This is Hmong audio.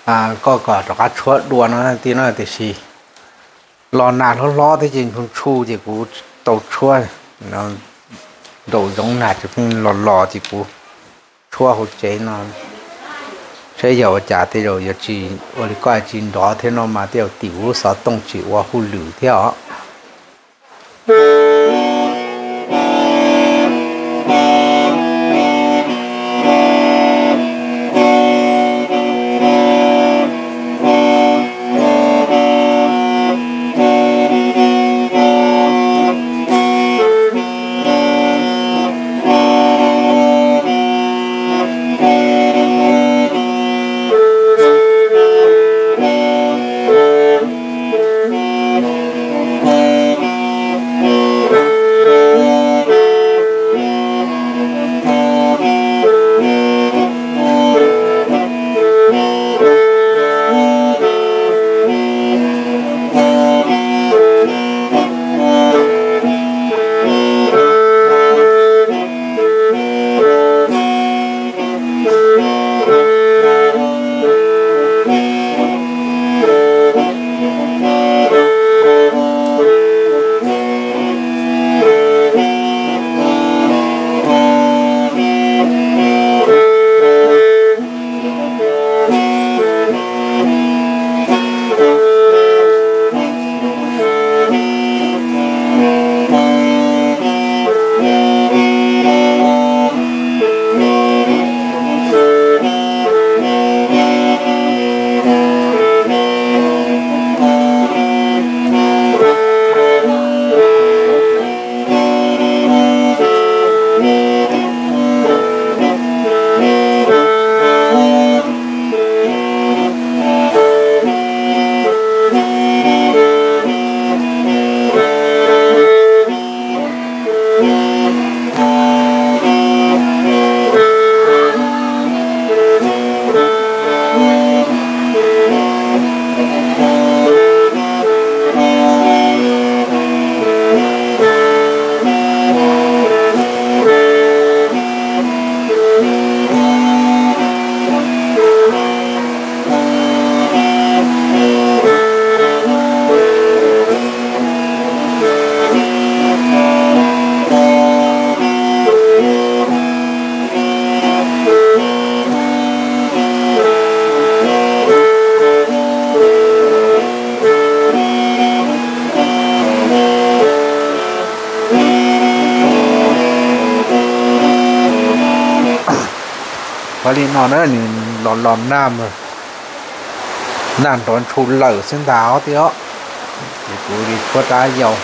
koj kom rov qab tshuab dua no tij no, tiam sis los nag hlob hlob thiab ces ntshua ntshua ces kuv tsis tau tshuab. Nraum zoov nag tseem pheej los los ces kuv tshuab hauv tsev no, saib yog ua cas tej zaum yuav tsis ua li koj tsis nrov thiab no mas tej zaum tim kuv lub xov tooj tsis ua hauj lwm thiab os. Ua li no na, nws los los nag, nag nrov ntshua lawm xwb ntag os tij os. Ces kuv li tshuab rab yau.